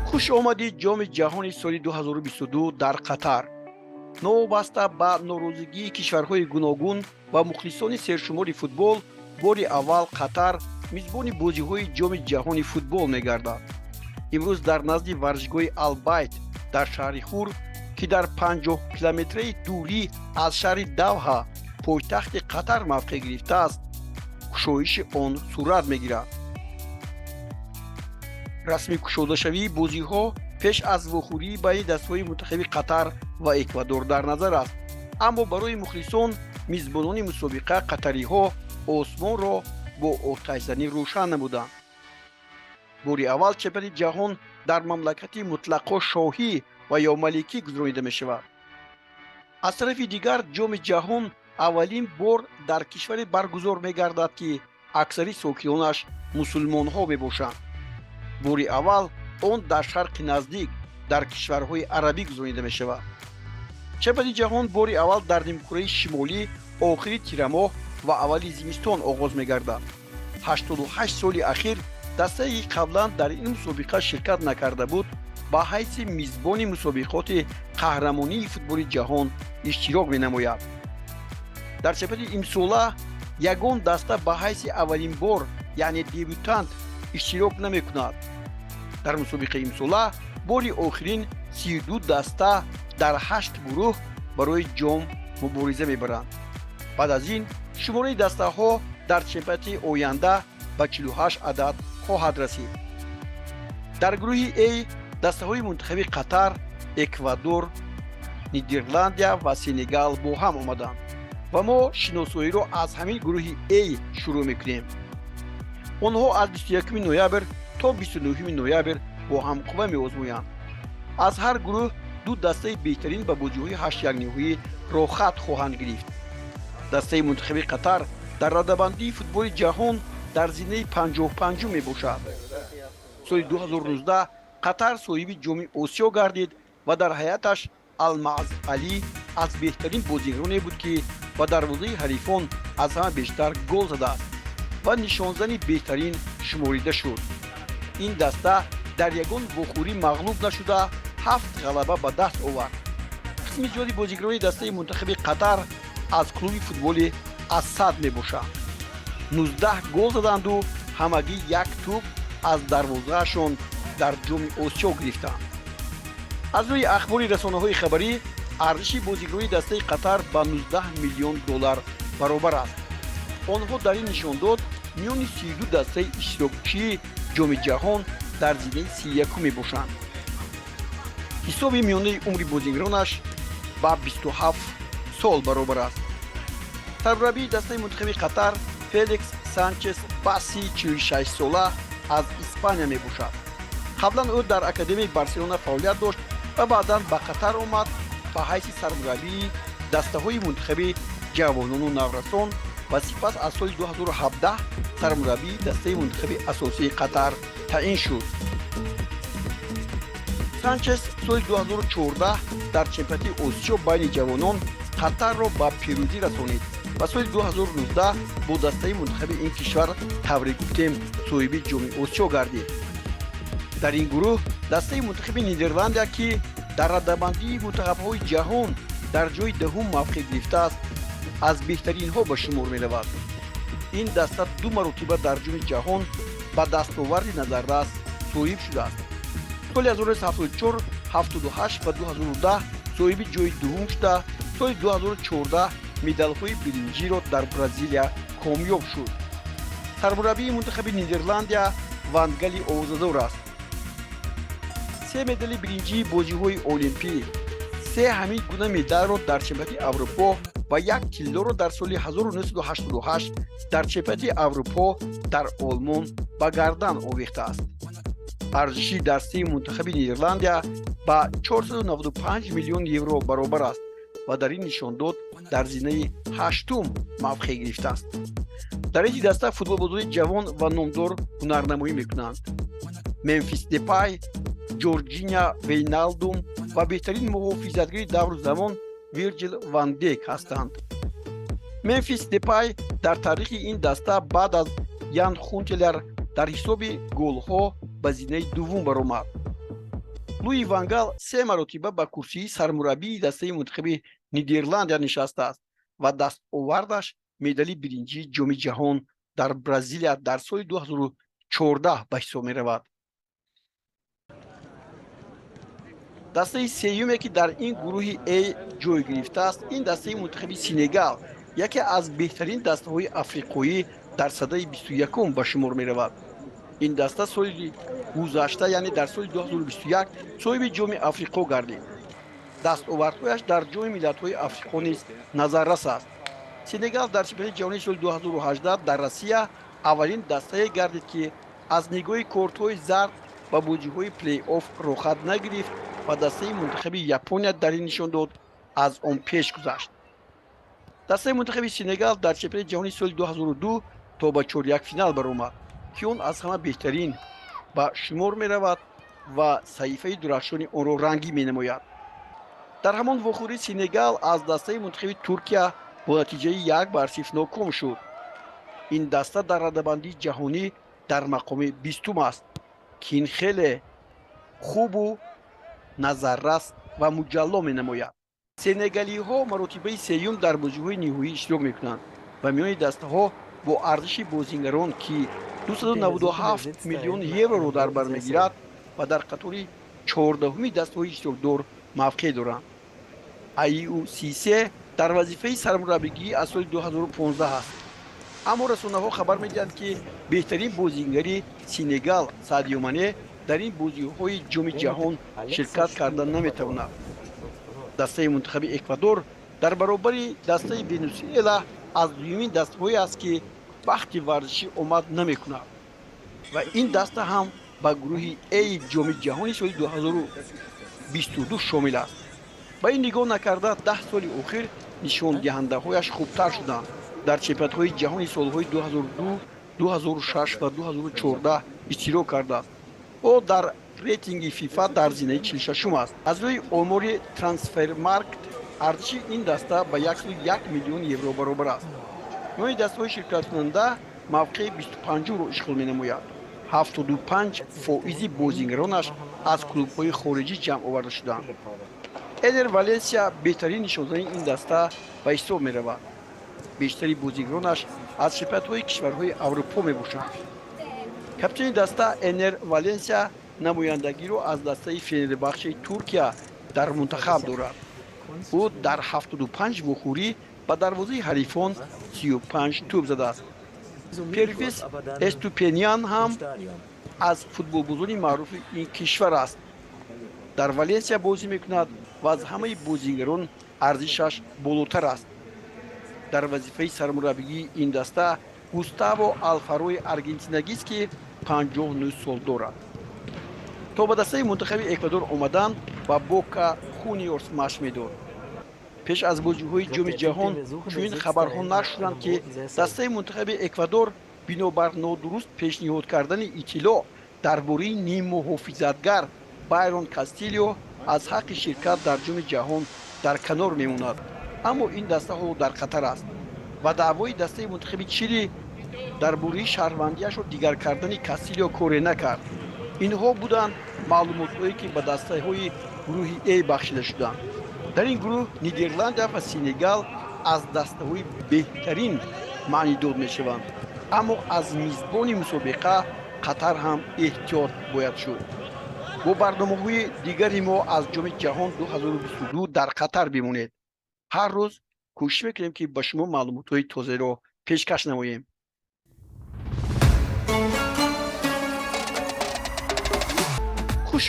Хуш омадӣ, Ҷоми ҷаҳони соли 2022 дар Қатар. Новобаста ба норозигии кишварҳои гуногун ва мухлисони сершумори футбол, бори аввал Қатар мизбони бозиҳои Ҷоми ҷаҳони футбол мегардад. Имрӯз дар назди варзишгоҳи Албайт дар шаҳри Хур, ки дар 50 километраи дурӣ аз шаҳри Давҳа, пойтахти Қатар, мавқеъ гирифтааст, кушоиши он сурат мегирад. Расми кушодашавии бозиҳо пеш аз вохӯрии байни дастаҳои мунтахаби Қатар ва Эквадор дар назар аст, аммо барои мухлисон мизбонони мусобиқа, қатариҳо, осмонро бо оташзанӣ рӯшан намуданд. Бори аввал чемпионати ҷаҳон дар мамлакати мутлақо шоҳӣ ва ё маликӣ гузаронида мешавад. Аз тарафи дигар, Ҷоми ҷаҳон аввалин бор дар кишваре баргузор мегардад, ки аксари сокинонаш мусулмонҳо мебошанд. Бори аввал он дар Шарқи Наздик, дар кишварҳои арабӣ гузаронида мешавад. Чемпионати ҷаҳон бори аввал дар нимкураи шимолӣ охири тирамоҳ ва аввали зимистон оғоз мегардад. 88 соли ахир дастае, ки қаблан дар ин мусобиқа ширкат накарда буд, ба ҳайси мизбони мусобиқоти қаҳрамонии футболи ҷаҳон иштирок менамояд. Дар чемпионати имсола ягон даста ба ҳайси аввалин бор, яъне дебютант, иштирок намекунад. Дар мусобиқаи имсола бори охирин 32 даста дар ҳашт гурӯҳ барои ҷом мубориза мебаранд. Баъд аз ин шумораи дастаҳо дар чемпионати оянда ба 48 адад хоҳад расид. Дар гурӯҳи А дастаҳои мунтахаби Қатар, Эквадор, Нидерландия ва Сенегал бо ҳам омаданд ва мо шиносоиро аз ҳамин гурӯҳи А шурӯъ мекунем. Онҳо аз 21 ноябр то 29 ноябр бо ҳам қувва меозмоянд. Аз ҳар гурӯҳ ду дастаи беҳтарин ба бозиҳои ҳаштякниҳоӣ роҳхат хоҳанд гирифт. Дастаи мунтахаби Қатар дар радабандии футболи ҷаҳон дар зинаи 55-ум мебошад. Соли 2019 Қатар соҳиби Ҷоми Осиё гардид ва дар ҳайаташ Алмоаз Алӣ аз беҳтарин бозигароне буд, ки ба дарвозаи ҳарифон аз ҳама бештар гол задааст ва нишонзани беҳтарин шуморида шуд. Ин даста дар ягон вохӯрӣ мағлуб нашуда, ҳафт ғалаба ба даст овард. Қисми зиёди бозигарони дастаи мунтахаби Қатар аз клуби футболи Ассад мебошанд. 19 гол заданду ҳамагӣ як тӯб аз дарвозаашон дар Ҷоми Осиё гирифтанд. Аз рӯи ахбори расонаҳои хабарӣ, арзиши бозигарони дастаи Қатар ба 19 миллион доллар баробар аст. Онҳо дар ин нишондод миёни 32 дастаи иштирокчии Ҷоми ҷаҳон дар зинаи 31-ум мебошанд. Ҳисоби миёнаи умри бозигаронаш ба 27 сол баробар аст. Сармураббии дастаи мунтахаби Қатар Феликс Санчес Баси 46 сола аз Испания мебошад. Қаблан ӯ дар академияи Барселона фаъолият дошт ва баъдан ба Қатар омад, ба ҳайси сармураббии дастаҳои мунтахаби ҷавонону наврасон ва сипас аз соли 2017 сармураббии дастаи мунтахаби асосии Қатар таъин шуд. Санчес соли 2014 дар чемпионати Осиё байни ҷавонон Қатарро ба пирӯзӣ расонид ва соли 2019 бо дастаи мунтахаби ин кишвар, тавре гуфтем, соҳиби Ҷоми Осиё гардид. Дар ин гурӯҳ дастаи мунтахаби Нидерландия, ки дар радабандии мунтахабҳои ҷаҳон дар ҷои 10-ум мавқеъ гирифтааст, аз беҳтаринҳо ба шумор меравад. Ин даста ду маротиба дар Ҷоми ҷаҳон ба дастоварди назаррас соҳиб шудааст. Соли 1974, 78 ва 2010 соҳиби ҷои дуввум шуда, соли 2014 медалҳои биринҷиро дар Бразилия комёб шуд. Сармураббии мунтахаби Нидерландия Ван Гали овозадор аст. Се медали биринҷии бозиҳои олимпӣ, се ҳамин гуна медалро дар чемпионати Аврупо ва як тиллоро дар соли 1988 дар чемпионати Аврупо дар Олмон ба гардан овехтааст. Арзиши дастаи мунтахаби Нидерландия ба 495 миллион евро баробар аст ва дар ин нишондод дар зинаи ҳаштум мавқеъ гирифтааст. Дар ин даста футболбозони ҷавон ва номдор ҳунарнамоӣ мекунанд: Мемфис Депай, Ҷорҷиниё Вейналдум ва беҳтарин муҳофизатгари давру замон Вирҷил ван Дейк ҳастанд. Мемфис Депай дар таърихи ин даста баъд аз Ян Хунтелар Дар ҳисоби голҳо ба зинаи дуввум баромад. Луи ван Гал се маротиба ба курсии сармураббии дастаи мунтахаби Нидерландия нишастааст ва дастовардаш медали биринҷии Ҷоми ҷаҳон дар Бразилия дар соли 2014 ба ҳисоб меравад. Дастаи сеюме, ки дар ин гурӯҳи А ҷой гирифтааст, ин дастаи мунтахаби Сенегал, яке аз беҳтарин дастаҳои африқоӣ дар садаи 21-ум ба шумор меравад. Ин даста соли гузашта, яъне дар соли 2021, соҳиби Ҷоми Африқо гардид. Дастовардҳояш дар Ҷоми миллатҳои Африқо низ назаррас аст. Сенегал дар чемпионати ҷаҳонии соли 2018 дар Россия аввалин дастае гардид, ки аз нигоҳи кортҳои зард ба бозиҳои плей-офф роҳхат нагирифт ва дастаи мунтахаби Япония дар ин нишондод аз он пеш гузашт. Дастаи мунтахаби Сенегал дар чемпионати ҷаҳонии соли 2002 то ба чорякфинал баромад, ки он аз ҳама беҳтарин ба шумор меравад ва саҳифаи дурахшони онро рангӣ менамояд. Дар ҳамон вохӯрӣ Сенегал аз дастаи мунтахаби Туркия бо натиҷаи 1-0 ноком шуд. Ин даста дар радабандии ҷаҳонӣ дар мақоми 20-ум аст, ки ин хеле хубу назаррас ва муҷалло менамояд. Сенегалиҳо маротибаи сеюм дар бозиҳои ниҳоӣ иштирок мекунанд ва миёни дастаҳо бо арзиши бозингарон, ки 297 миллион евроро дар бар мегирад, ва дар қатори 14-уми дастаҳои иштирокдор мавқеъ доранд. Алиу Сисе дар вазифаи сармураббигӣ аз соли 2015 аст, аммо расонаҳо хабар медиҳанд, ки беҳтарин бозингари Сенегал Садио Мане дар ин бозиҳои Ҷоми ҷаҳон ширкат карда наметавонад. Дастаи мунтахаби Эквадор дар баробари дастаи Венесуэла аз дуюмин дастаҳое аст, ки вақти варзишӣ омад намекунад, ва ин даста ҳам ба гурӯҳи А Ҷоми ҷаҳони соли 2022 шомил аст. Ба ин нигоҳ накарда, 10 соли охир нишондиҳандаҳояш хубтар шуданд. Дар чемпионатҳои ҷаҳони солҳои 2002, 2006 ва 2014 иштирок кардааст. Ӯ дар рейтинги ФИФА дар зинаи 46-ум аст. Аз рӯи омори Трансфермаркт, арзиши ин даста ба 101 миллион евро баробар аст. Миёни дастаҳои ширкаткунанда мавқеи 25-умро ишғол менамояд. 75 фоизи бозингаронаш аз клубҳои хориҷӣ ҷамъ оварда шуданд. Энер Валенсия беҳтарин нишонзани ин даста ба ҳисоб меравад. Бештари бозигаронаш аз чемпионатҳои кишварҳои Аврупо мебошанд. Капитани даста Энер Валенсия намояндагиро аз дастаи Фенербахчаи Туркия дар мунтахаб дорад. Ӯ дар 75 вохӯрӣ ба дарвозаи ҳарифон 35 тӯб задааст. Первис Эступинян ҳам аз футболбозони маъруфи ин кишвар аст. Дар Валенсия бозӣ мекунад ва аз ҳамаи бозигарон арзишаш болотар аст. Дар вазифаи сармураббигии ин даста Густаво Алфарои аргентинагист, ки 59 сол дорад. То ба дастаи мунтахаби Эквадор омадан, ба Бока Хуниорс машқ медод. Пеш аз бозиҳои Ҷоми ҷаҳон чунин хабарҳо нашр шуданд, ки дастаи мунтахаби Эквадор бинобар нодуруст пешниҳод кардани иттилоъ дар бораи ниммуҳофизатгар Байрон Кастилио аз ҳаққи ширкат дар Ҷоми ҷаҳон дар канор мемонад. Аммо ин даста ҳоло дар хатар аст ва даъвои дастаи мунтахаби Чили дар бораи шаҳрвандиашро дигар кардани Кастилио коре накард. Инҳо буданд маълумотҳое, ки ба дастаҳои гурӯҳи А бахшида шуданд. Дар ин гурӯҳ Нидерландия ва Сенегал аз дастаҳои беҳтарин маънидод мешаванд, аммо аз мизбони мусобиқа Қатар ҳам эҳтиёт бояд шуд. Бо барномаҳои дигари мо аз Ҷоми ҷаҳон 2022 дар Қатар бимонед. Ҳар рӯз кӯшиш мекунем, ки ба шумо маълумотҳои тозаро пешкаш намоем. Хуш.